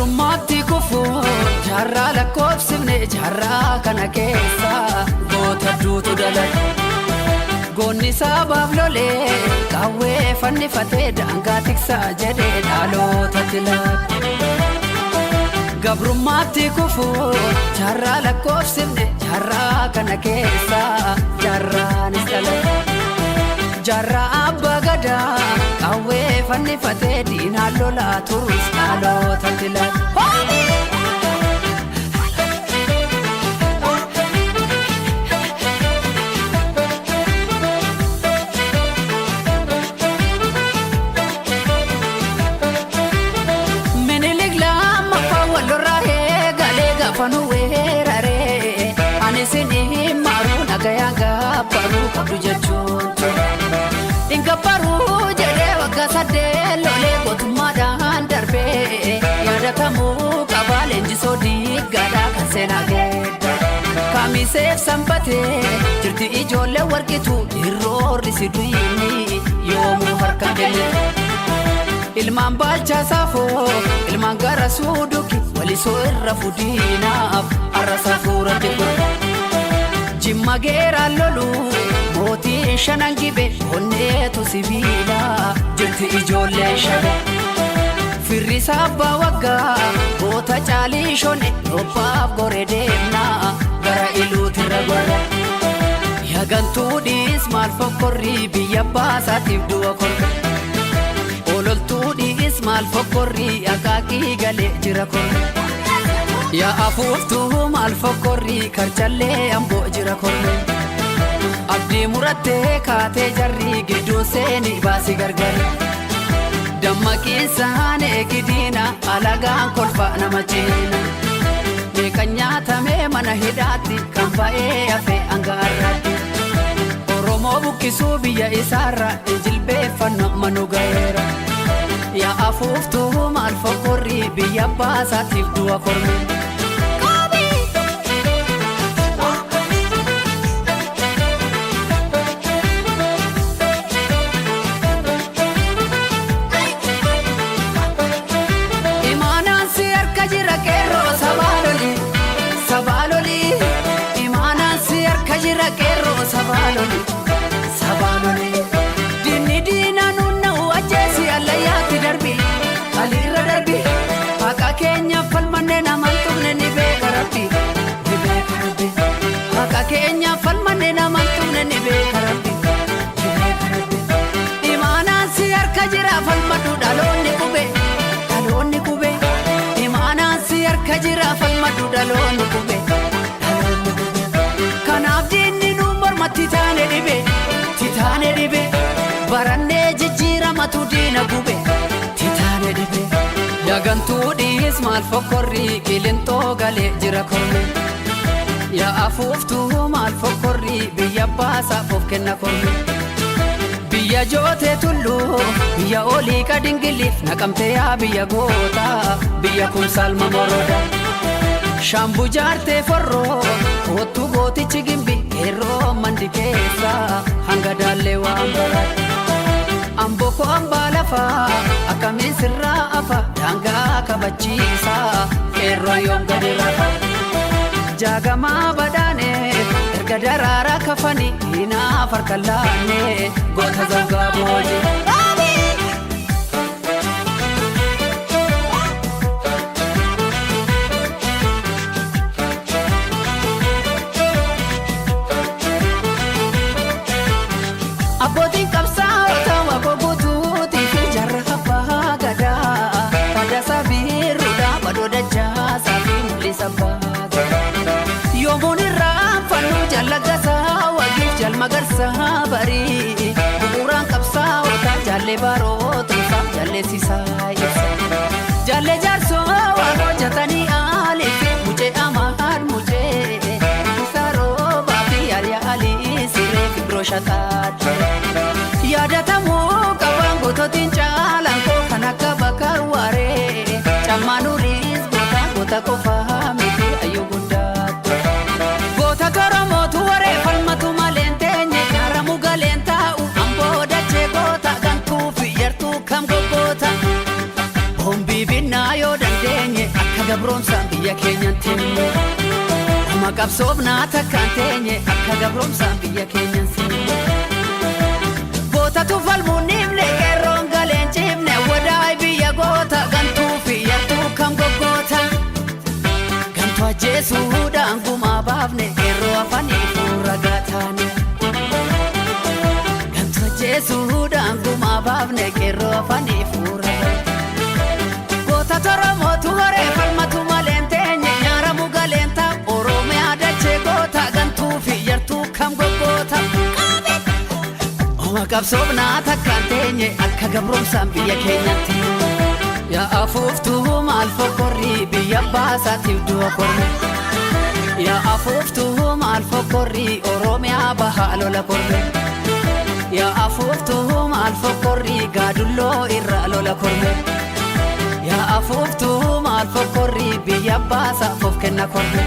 Gabrummaatti kufuun jaarraa lakkoofsifne jaarraa kana keessa goota duutu dalage. Goonni sabaaf lolee qawwee fannifatee daangaa tiksaa jedhee dhalootatti laate. Gabrummaatti kufuun jaarraa lakkoofsifne jaarraa kana keessa jaarraanis dhalate. Jaarraa abbaa gadaa qawwee fannifatee diinaan lolaa turus dhalootatti laate. Minilik lammaffaa wal lolaa eegalee gaafa nu weeraree ani isin maruu nagayaan gabbaruu qabdu jechuun ture. Ingabbaruu jedhee waggaa 8 lolee gootummaadhaan darbee yaadatamuu qabaa leenjisoo diiggaadhaa kan seenaa geedda. Kamiseef sanbatee jirti ijoollee warqitu irroorri si duyini yoomuu harka kennitu. Ilmaan baalchaa saafoo ilmaan gara suuduki walisoo irra fudiinaaf har'a safuuratti godhu. Jimma geeraan lolu mootiin shanan gibe onneetu sibiila jirti ijoolleen shabe. Firri abbaa waggaa goota caalii shone dhophaaf gore deemnaa gara iluutirra gorre. Yagantuudhiis maal fokkorrii biyya baasaatiif du'a korre. Ololtuudhiis maal fokkorrii akaakii galee jira korre. Yaa afuuftuu maal fokkorrii karchallee amboo jira korre. Abdii murattee kaatee jarrii gidduu seeni baasii gargari. Dammaqiinsaan eegidiina alagaan kolfa nama ciina. Meeqa nyaatamee mana hidhaatti kan ba'ee hafe hanga har'aatti. Oromoo buqqisuu biyya isaarra jilbeeffannoo manu ga'eera. Yaa afuuftuu maal fokkorrii biyya baasaatiif du'a korme. Imaanaan si harka jira qeerroo sabaa loli sabaa loli. Imaanaan si harka jira qeerroo sabaa loli sabaa loli. Diinni diinaa nunna'u ajjeesi allayyaatti darbi aliirra darbi. Haqa keenya falmanne namaan tuqne ni beeka rabbi ni beeka rabbi. Haqa keenya falmanne namaan tuqne ni beeka rabbi ni beeka rabbi. Imaanaan si harka jira falmadhu dhaloonni qube dhaloonni qube. Imaanaan si harka jira falmadhu dhaloonni qube dhaloonni qube. Kanaaf diinni nu mormatti taane dhibe titaane dhibe barannee jijjiiramatu diina gube titaane dhibe. Yagantuudhiis maal fokkorrii qilintoo galee jira korme. Yaa afuuftuu maal fokkorrii biyya baasaaf of kenna korme. Biyya jootee tulluu biyya olii qadingiliif naqamtee yaa biyya gootaa biyya kumsaal moroda. Shaambu jaartee forroo kootu gootichi gimbi qeerroo mandi keessa hanga daallee waan baraate. Amboo koo hambaa lafaa akkamiin sirraa afa daangaa kabachiisa qeerroo yoom gadi rafa. Jaagamaa badhaane erga daraaraa kafanii diinaaf harka laanne goota zangaa booji. Abbootiin qabsaa'ota waaqoo guutuutii fi jaarraa abbaa gadaa Taddasaa Birruudhaa badoo dachaasaa fi mul'isa baata. Yoomuun irraa fannoo jallagasaa wagiif jalmagarsaa barii bu'uuraan qabsaa'ota jaallee barootumsaa jalleessisaa ibsa. Jaallee jaarsoo waaqoo jatanii aalii fi mucee amaan mucee saroobaa fi yaaliyaa alii siree fi biroo shataate. Yaadatamuu qabaan gootootiin caalaan koo kan akka bakar waaree cammaa nuriis goota goota qofaa miti ayyuu guddaatti. Goota koromootu waree falmatu maleen teenye kaaramu galeen taa'u amboo dachee goota gantuu fi yartuu kam goggoota. Boombii binnaa yoo dandeenye gabroomsaan biyya keenyan teenye. Uma qabsoofnaa takkaan teenye akka gabroomsaan biyya keenyan seenye. Gootatu falmuun dhiifne, qeerroon galeen ciifne, wadaay biyya goota, gantuu fi yartuu kam goggoota. Gantuu ajjeesuudhaan gumaa baafne, qeerroo afanii fuura gaataane. Gantuu ajjeesuudhaan gumaa baafne, qeerroo afanii fuura gaataane. Goota Oromootu horee falmatu maleen teenye, nyaaramu galeen ta'a, Oromiyaa dachee goota, gantuu fi yartuu kam goggoota. Oma qabsoofnaa takkaan teenye akka gabroomsaan biyya keenyatti. Yaa afuuftuu maal fokkorrii biyya baasaatiif du'a korme. Yaa afuuftuu maal fokkorrii Oromiyaa bahaa lola korme. Yaa afuuftuu maal fokkorrii gaadulloo irra lola korme. Yaa afuuftuu maal fokkorrii biyya baasaaf of kenna korme.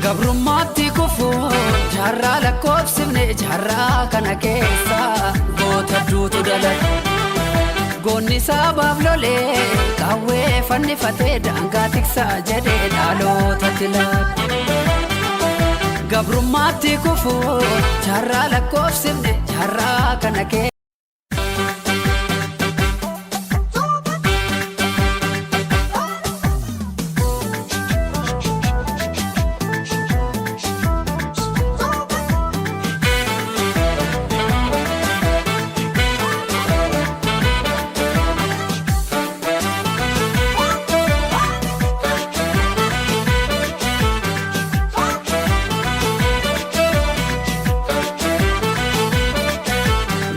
Gabrummaatti kufuu jaarraa lakkoofsifne, jaarraa kana keessa goota duutu dalage. Goonni sabaaf lolee qawwee fannifatee daangaa tiksaa jedhee dhalootatti laate. Gabrummaatti kufuu jaarraa lakkoofsifne, jaarraa kana keessa.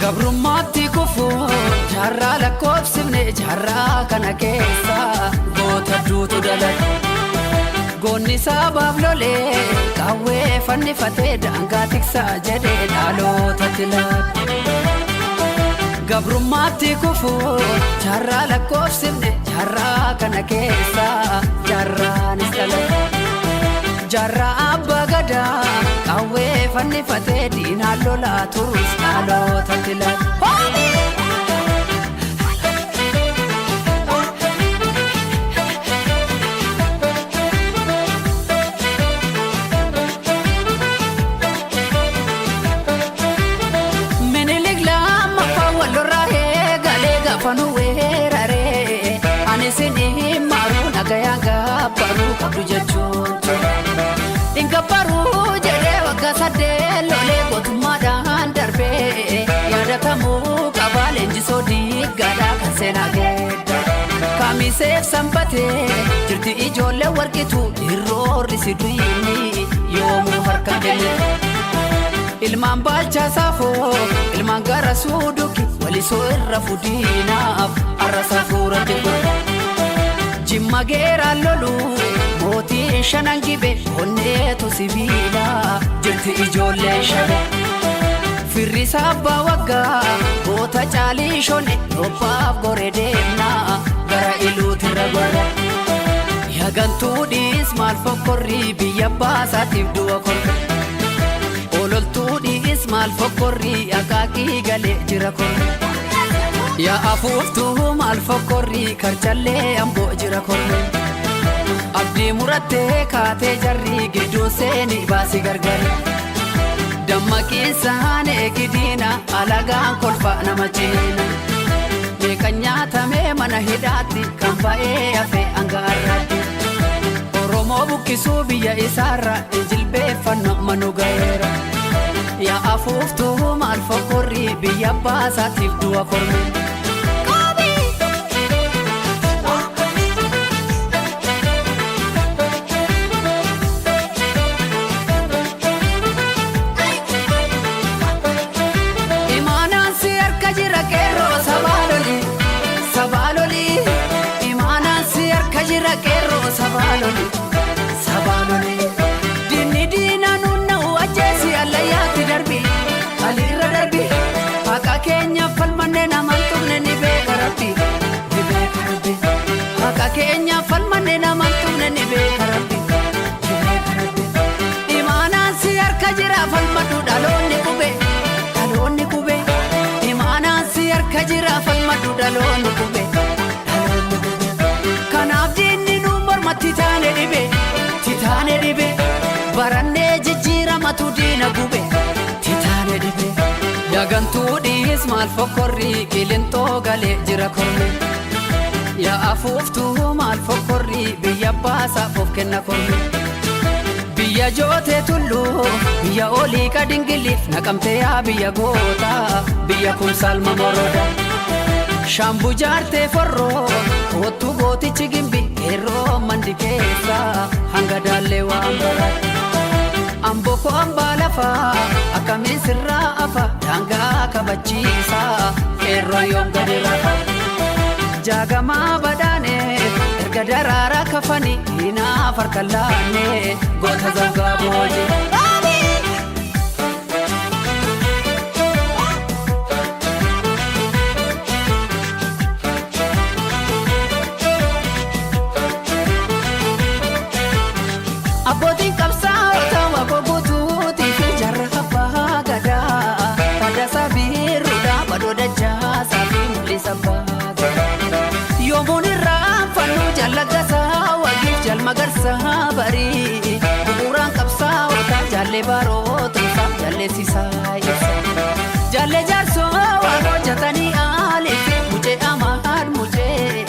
Gabrummaatti kufuu jaarraa lakkoofsifne, jaarraa kana keessa goota duutu dalage. Goonni sabaaf lolee qawwee fannifatee daangaa tiksaa jedhee dhalootatti laate. Gabrummaatti kufuu jaarraa lakkoofsifne, jaarraa kana keessa jaarraanis dhalate. Jaarraa abbaa gadaa qawwee fannifatee diinaan lolaa turus dhalootatti laate. Minilik lammaffaa wallorraa eegalee gaafa nu weeraree, ani isin maruu nagayaan gabbaruu qabdu jechuun ture. Ingabbaruu jedhee waggaa 8 lolee gootummaadhaan darbee yaadatamuu qabaa, leenjisoo diiggaadhaa kan seenaa geedda. Kamiseef sanbatee jirti ijoollee warqitu irroorri si duyini yoomuu harka kennitu. Ilmaan baalchaa saafoo, ilmaan gara suuduki walisoo irra fudiinaaf arra safuuratti godhe. Jimma geeraan lolu mootiin shanan gibe onneetu sibiila jirti ijoollee shabe. Firri abbaa waggaa goota caalii shone dhophaaf gore deemnaa gara iluutirra gorre. Yagantuu dhiis maal fokkorrii biyya baasaatiif du'a korre. Ololtuu dhiis maal fokkorrii akaakii galee jira korre. Yaa afuuftuu maal fokkorrii karchallee amboo jira korre. Abdii murattee kaatee jarri gidduun seeni baasii gargari. Dammaqiinsaan eegidiina alagaan kolfa nama ciina. Meeqa nyaatamee mana hidhaatti kan ba'ee hafe hanga har'aatti. Oromoo buqqisuu biyya isaarra injilbeeffannoo manu ga'eera. Yaa afuuftuu maal fokkorrii biyya baasaatiif du'a korme. Imaanaan si harka jira qeerroo sabaa loli, sabaa loli. Imaanaan si harka jira qeerroo sabaa loli, sabaa loli. Diinni diinaa nunna'u ajjeesi allayyaatti darbi, alirra darbi. Haqa keenya falmanne naman tumne ni beeka Rabbi, ni beeka Rabbi. Haqa keenya falmanne naman tumne ni beeka Rabbi, ni beeka Rabbi. Imaanaan si harka jira falmadhu dhaloonni qube, dhaloonni qube. Imaanaan si harka jira falmadhu dhaloonni qube, dhaloonni. Yaa gantuu dhiis maal fokkorrii qilintoo galee jira korme. Yaa afuuftuu maal fokkorrii biyya baasaa of kenna korme. Biyya jootee tulluu biyya olii qadingiliif naqamtee yaa biyya gootaa biyya kumsaalma moroda. Shaambuu jaartee forroo kottu gootichi gimbi qeerroo mandi keessa hanga daallee waan barate. Amboo koo hambaa lafaa akkamiin sirraa afa daangaa kabachiisa qeerroo yoom gadi rafa. Jaagamaa badhaane erga daraaraa kafanii hinaaf harka laanne goota zangaa booji. Abbootiin qabsaa'ota waaqoo guutuutii fi jaarraa abbaa gadaa Taddasaa Birruudhaa badoo dachaasaa fi mul'isa abbaa gadaa. Yoomuun irraa fannoo jallaggasaa wagiif jalmagarsaa barii bu'uuraan qabsaa'ota jaallee baroo tumsaa jalleessisaa ibsa. Jaallee jaarsoo waaqoo jatanii aalii fi mucee amaad mucee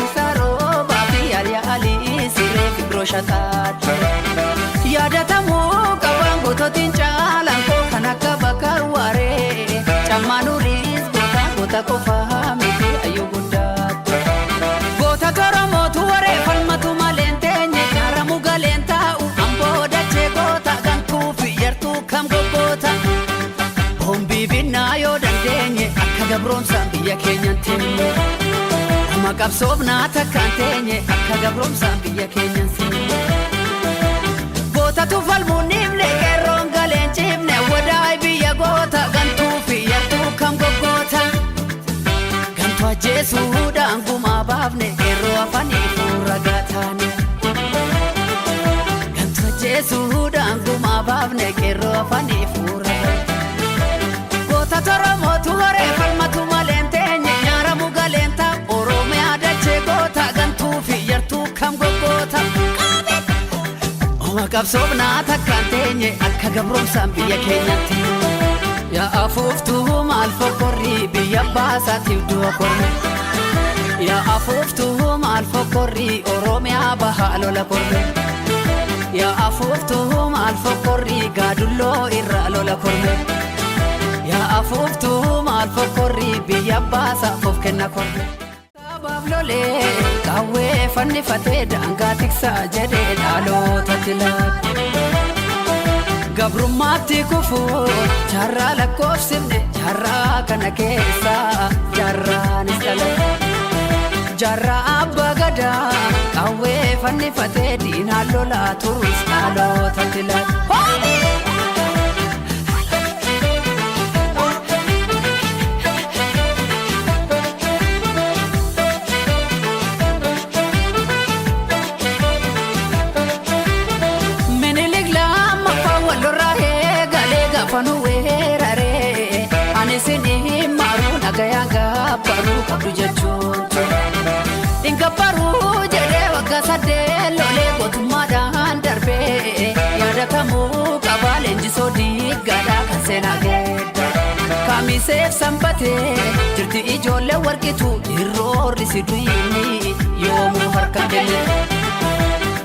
isaa roobaa fi yaaliyaa alii siree fi biroo shataadha. Yaadatamuu qabaan gootootiin caalaan koo kan akka bakar waaree cammaa nuriis goota goota qofaa miti ayyuu guddaatu. Goota Oromootu waree falmatu maleen teenye gaaramu galeen taa'u amboo dachee goota gantuu fi yartuu kam goggoota. Hombii binnaa yoo dandeenye akka gabroomsaan biyya keenyan teenye. Kuma qabsoofnaa takkaan teenye akka gabroomsaan biyya keenyan sinne. Gootatu falmuun dhiifne qeerroon galeen ciifne wadaay biyya goota gantuu fi yartuu kam goggoota. Gantuu ajjeesuudhaan gumaa baafne qeerroo afanii fuura gaataane. Gantuu ajjeesuudhaan gumaa baafne qeerroo afanii fuura gaataane. Goota Oromootu horee falmatu maleen teenye nyaaramu galeen ta'a Oromiyaa dachee goota gantuu fi yartuu kam goggoota. Oma qabsoofnaa takkaan teenye akka gabroomsaan biyya keenyatti. Yaa afuuftuu maal fokkorrii biyya baasaatiif du'a korme. Yaa afuuftuu maal fokkorrii Oromiyaa bahaa lola korme. Yaa afuuftuu maal fokkorrii gaadulloo irraa lola korme. Yaa afuuftuu maal fokkorrii biyya baasaaf of kenna korme. Sabaaf lolee qawwee fannifatee daangaa tiksaa jedhee dhalootatti laate. Gabrummaatti kufuu jaarraa lakkoofsifne jaarraa kana keessa jaarraanis dhalate. Jaarraa abbaa gadaa qawwee fannifatee diinaan lolaa turus dhalootatti laate. Minilik lammaffaa wallorraa eegalee gaafa nu weeraree ani isin maruu nagayaan gabbaruu qabdu jechuun ture. Ingabbaruu jedhee waggaa saddeet lolee gootummaadhaan darbee yaadatamuu qabaa leenjisoo diiggaadhaa kan seenaa geedda. Kamiseef sanbatee jirti ijoollee warqitu irroorri si duyini yoomuu harka kennitu.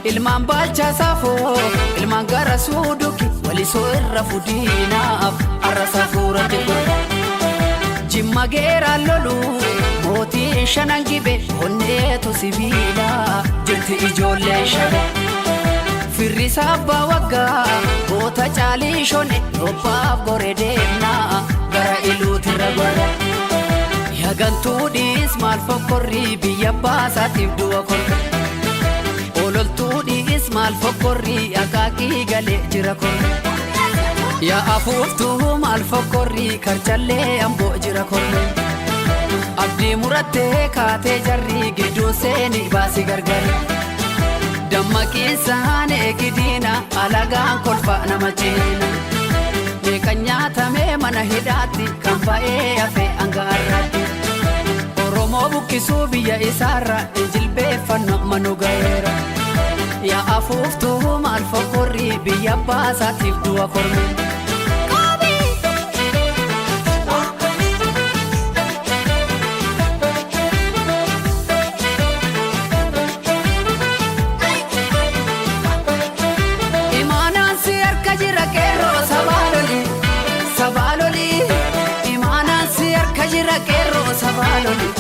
Ilmaan baalchaa saafoo ilmaan gara suuduki walisoo irra fudiinaaf arra safuuratti godhe. Jimma geeraan lolu mootiin shanan gibe onneetu sibiila jirti ijoolleen shabe. Firrisaa abbaa waggaa goota caalii shone dhophaaf gore deemnaa gara iluutirra gore. Yaa gantuu dhiis maal fokkorrii biyya baasaatiif du'a korme. Ololtuu dhiis maal fokkorrii akaakii galee jira korme. Yaa afuuftuu maal fokkorrii karchallee amboo jira korme. Abdii murattee kaatee jarri gidduu seeni baasi gargari. Dammaqiinsaan eegidiina alagaan kolfa nama ciina. Meeqa nyaatamee mana hidhaatti kan ba'ee hafe hanga har'aatti. Oromoo buqqisuu biyya isaarra injilbeeffannu manu ga'eera. Yaa afuuftuu maal fokkorrii biyya baasaatiif du'a korme. jira qeerroo sabaa loli.